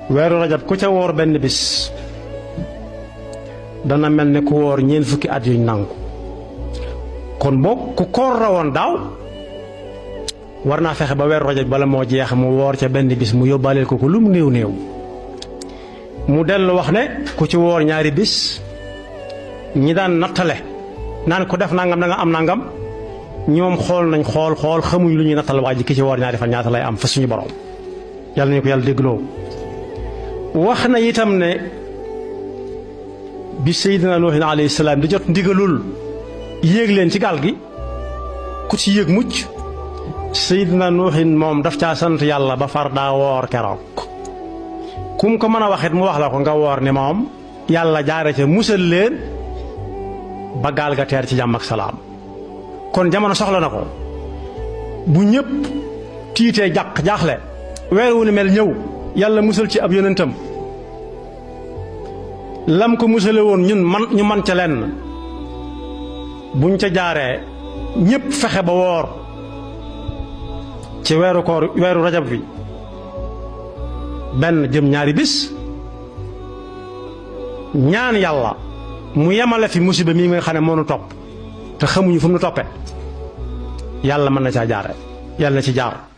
weeru rajab ku ca woor benn bis dana mel ne ku woor ñeent fukki at yuñ nangu. kon boog ku koor rawoon daaw war naa fexe ba weeru rajab bala moo jeex mu woor ca benn bis mu yóbbaaleel ko lu mu néew néew. mu dellu wax ne ku ci woor ñaari bis ñi daan nattale naan ko def nangam da nga am nangam ñoom xool nañ xool xamuñ lu ñuy nattal waa ji ki ci woor ñaari fan ñaata lay am fa suñu borom. yàlla nañu ko yàlla déggloo. wax na itam ne bi Seydina Nuuhin alayhi salaam di jot ndigalul yéeg leen ci gaal gi ku ci yéeg mucc. Seydina Nuuhin moom daf caa sant yàlla ba far daa woor keroog. kum ko mën a waxit mu wax la ko nga woor ne moom yàlla jaare ca musal leen ba gaal ga teer ci jàmm ak salaam. kon jamono soxla na ko bu ñëpp tiitee jaaxle weer wu ni mel ñëw yàlla musal ci ab yonentam lam ko musale woon ñu man ca lenn buñ ca jaaree ñëpp fexe ba woor ci weeru rajab bi benn jëm ñaari bis ñaan yàlla mu yemale fi musiba mii nga xam ne moo nu topp te xamuñu fu mu nu toppee yàlla mën na caa jaare yàlla na ci jaar.